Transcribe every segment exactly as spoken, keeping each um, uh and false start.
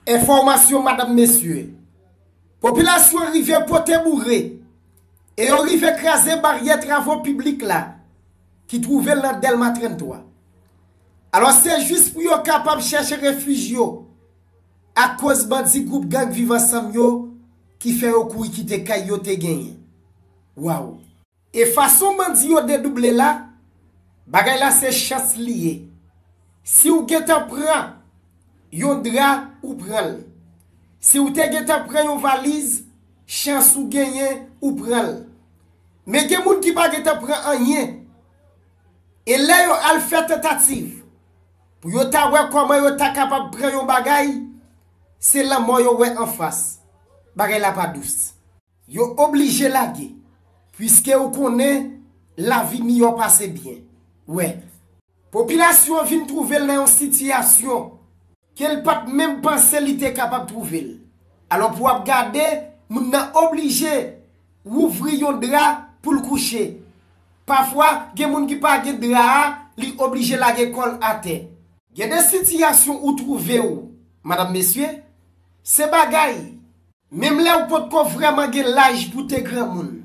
Enfòmasyon, madanm, mesye. Popilasyon rive pote boure e yo rive kraze baryè travo piblik la ki twouve l nan Dèlma trannntwa. Alò, se jis pou yo kapab chèche refij yo akoz bandi gwoup gang Viv Ansanm yo ki fè yo kouri kite kay yo te genyen. Waw! E fason bandi yo dedouble la, bagay la se chans li ye. Si w gentan pran yon dra, ou pran l. Si w te gentan pran yon valiz, chans ou genyen, ou pran l. Men gen moun ki pa gentan pran anyen. E lè yo al fè tantativ pou yo ta wè kòman yo ta kapab pran yon bagay, se lanmò yo wè anfas. Bagay la pa dous. Yo oblije lage, piske ou konnen lavi miyò pase byen. Wè, popilasyon an vin twouve l nan yon sitiyasyon ke l pa t menm panse li te kapab twouve l. Alò, pou w ap gade, moun nan oblije wouvri yon dra pou l kouche. Pafwa, gen moun ki pa gen dra a, li oblije lage kò l atè. Gen de sitiyasyon ou twouve w, madanm, mesye, se bagay. Menm lè ou potko vrèman gen laj pou te granmoun,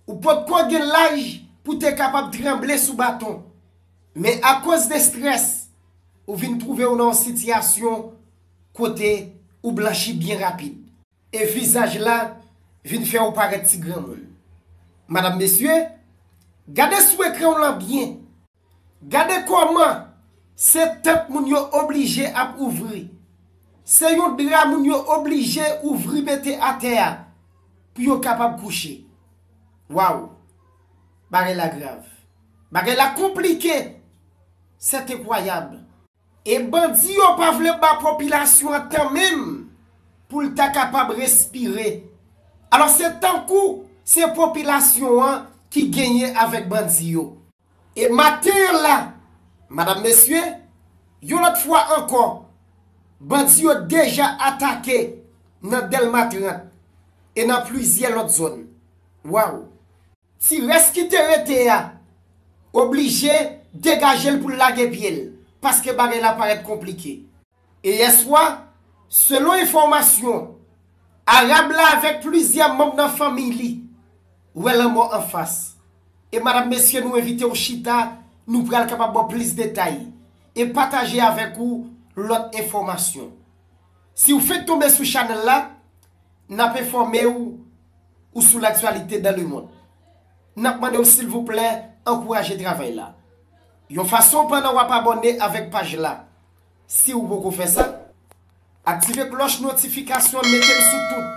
ou potko gen laj pou te kapab tranble sou baton, men akoz de estrès, ou vin twouve w nan yon sitiyasyon kote ou blanchi byen rapid, e vizaj la vin fè ou parèt ti granmoun. Madanm, mesye, gade sou ekran w lan byen. Gade kòman se tant moun yo oblije ap ouvri. Se yon dra moun yo oblije ouvri mete atè a pou yo kapab kouche. Waw! Bagay la grav. Bagay la konplike. C'est incroyable. E bandi yo pa vle ba popilasyon an tan menm pou l ta kapab respire. Alò, se tankou se popilasyon an ki genyen avèk bandi yo. E maten an la, madanm, mesye, yon lòt fwa ankò, bandi yo deja atake nan Dèlma trant e nan plizyè lòt zòn. Waw! Ti rès ki te rete a oblije degaje l pou l lage pye l, paske bagay la parèt konplike. E yèswa, selon enfòmasyon, Arab la avèk plizyè manm nan fanmi li wè lanmò anfas. E madanm, mesye, nou envite w chita, nou pral kapab ba w plis detay e pataje avèk ou lòt enfòmasyon. Si w fenk tonbe sou chanèl la, n ap enfòme w ou sou l'actualité dans le monde. N ap mande w, silvouplè, ankouraje travay la yon fason pandan w ap abòne avèk paj la. Si w poko fè sa, aktive klòch notifikasyon an, mete l sou tout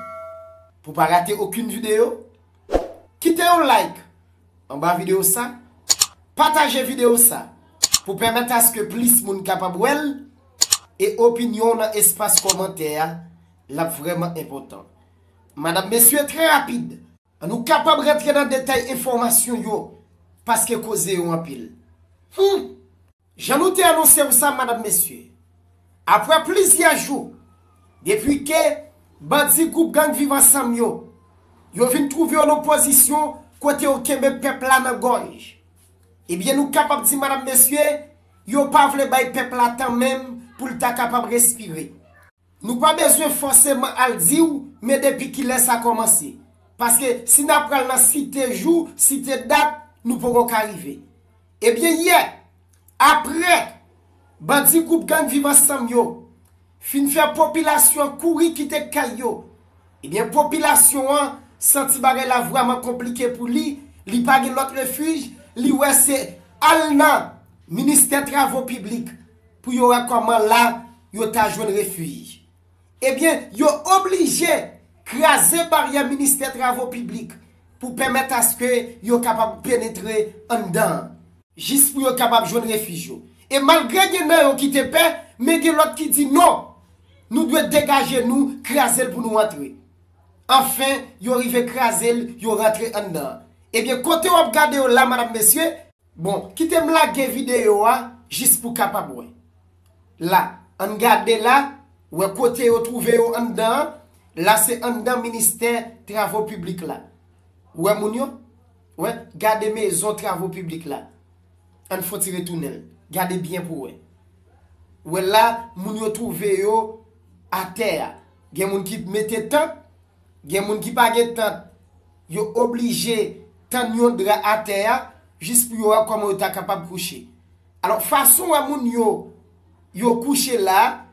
pou pa rate okenn videyo. Kite yon like anba videyo sa, pataje videyo sa pou pèmèt aske plis moun kapab wè l, e opinyon w nan espas kòmantè a, l ap vrèman enpòtan. Madanm, mesye, trè rapid, ann nou kapab rantre nan detay enfòmasyon yo, paske koze yo anpil. Hum! Jan nou te anonse w sa, madanm, mesye, apre plizyè jou depi ke bandi gwoup gang Viv Ansanm yo, yo vin twouve yo nan pozisyon kote yo kenbe pèp la nan gòj, ebyen, nou kapab di, madanm, mesye, yo pa vle bay pèp la tan menm pou l ta kapab respire. Nou pa bezwen fòseman al di w, men depi kilè sa kòmanse. Paske si n ap pral nan site jou, site dat, nou poko ka rive. Ebyen, yè, apre bandi gwoup gang Viv Ansanm yo fin fè popilasyon an kouri kite kay yo, ebyen, popilasyon an santi bagay la vrèman konplike pou li, li pa gen lòt refij, li wè se al nan ministè travo piblik pou yo wè kòman la yo ta jwenn refij. Ebyen, yo oblije kraze baryè ministè travo piblik pou pèmèt aske yo kapab penetre anndan an, jis pou yo kapab jwenn refij yo. E malgre gen nan yo ki te pè, men gen lòt ki di non, nou dwe degaje nou, kraze l pou nou antre. Anfen, yo rive kraze l, yo rantre anndan an. Ebyen, kote w ap gade yo la, madanm, mesye, bon, kite m lage videyo a jis pou kapab wè. La, ann gade la, wè kote yo twouve yo anndan an, la se anndan ministè travo piblik la. Wè moun yo? Wè, gade mezon travo piblik la. Ann fon ti retounen l. Gade byen pou wè. Wè la, moun yo twouve yo atè a. Gen moun ki mete tant, gen moun ki pa gen tant. Yo oblije tann yon dra atè a jis pou yo wè kòman yo ta kapab kouche. Alò, fason wè moun yo, yo kouche la,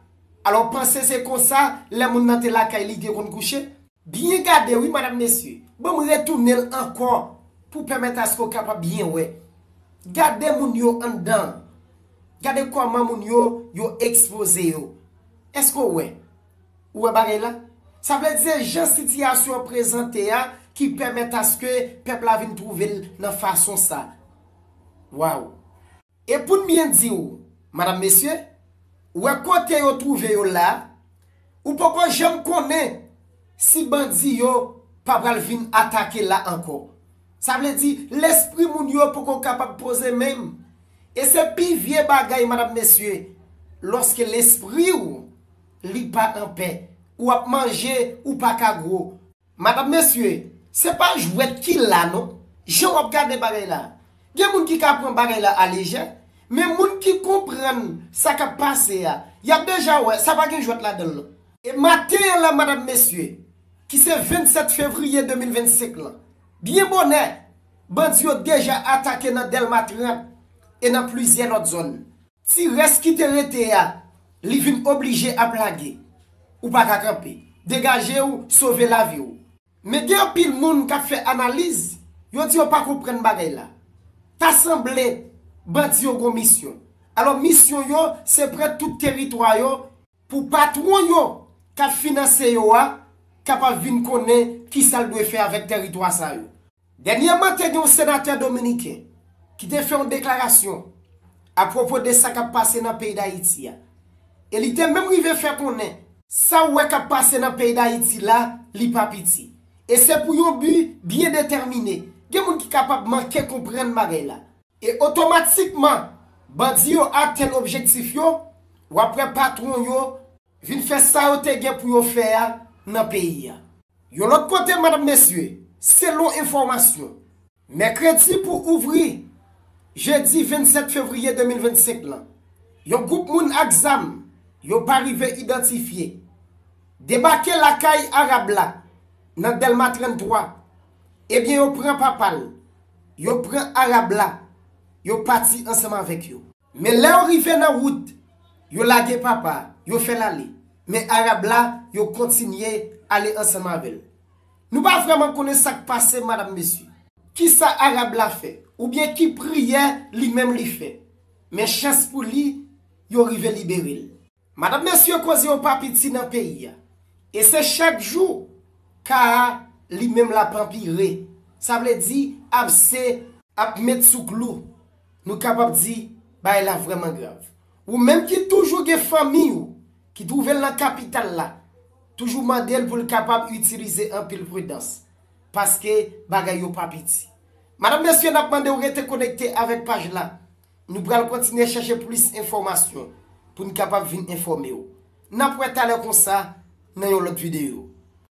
alò, panse se konsa lè moun nan te lakay li te konn kouche? Byen gade wi, madanm, mesye. Ban m retounen l ankò pou pèmèt aske w kapab byen wè. Gade moun yo anndan. Gade kòman moun yo, yo ekspoze yo. Èske w wè? Ou wè bagay la? Sa vle di se jan sitiyasyon an prezante a ki pèmèt aske pèp la vin twouve l nan fason sa. Waw! E pou n byen di w, madanm, mesye, ou wè kote yo twouve yo la, ou poko janm konnen si bandi yo pa pral vin atake la ankò. Sa vle di, lespri moun yo poko kapab poze menm. E se pi vye bagay, madanm, mesye, lòske lespri w, li pa anpè, ou ap manje, ou pa ka gwo. Madanm, mesye, se pa jwèt ki la non. Jan w ap gade bagay la, gen moun ki ka pran bagay la alejè, men moun ki konprann sa k ap pase a, y ap deja wè sa pa gen jwèt ladan l non. E maten an la, madanm, mesye, ki se vennsèt fevriye de mil vennsenk lan, byen bonè, bandi yo deja atake nan Dèlma trant e nan plizyè lòt zòn. Ti rès ki te rete a, li vin oblije ap lage. Ou pa ka kanpe. Degaje w, sove lavi w. Men gen anpil moun k ap fè analiz, yo di yo pa konprann bagay la. Ta sanble bandi yo gon misyon. Alò, misyon yo, se pran tout teritwa yo pou patwon yo k ap finanse yo a kapab vin konnen kisa l dwe fè avèk teritwa sa yo. Dènyèman, te gen yon senatè dominiken ki te fè yon deklarasyon apwopo de sa k ap pase nan peyi Dayiti a. E li te menm rive fè konnen sa w wè k ap pase nan peyi Dayiti la, li pa piti. E se pou yon bi byen detèmine. Gen moun ki kapab manke konprann bagay la. E otomatikman, bandi yo atenn objektif yo, w ap wè patwon yo vin fè sa yo te gen pou yo fè a nan peyi a. Yon lòt kote, madanm, mesye, selon enfòmasyon, mèkredi pou ouvri jedi vennsèt fevriye de mil vennsenk lan, yon gwoup moun ak zam yo pa rive idantifye debake lakay Arab la nan Dèlma tranntwa. Ebyen, yo pran papa l, yo pran Arab la, yo pati ansanm avèk yo. Men lè yo rive nan wout, yo lage papa a, yo fè l ale. Men Arab la, yo kontinye ale ansanm avè l. Nou pa vrèman konnen sa k pase, madanm, mesye. Kisa Arab la fè? Oubyen ki priyè li menm li fè? Men chans pou li, yo rive libere l. Madanm, mesye, koze yo pa piti nan peyi a. E se chak jou ka a li menm l ap anpire. Sa vle di, ap se ap met sou klou. Nou kapab di, bagay la vrèman grav. Ou menm ki toujou gen fanmi w ki twouve l nan kapital la, toujou mande l pou l kapab itilize anpil pridans, paske bagay yo pa piti. Madanm, mesye, n ap mande w rete konekte avèk paj la. Nou pral kontinye chèche plis enfòmasyon pou n kapab vin enfòme w. N ap wè talè konsa nan yon lòt videyo.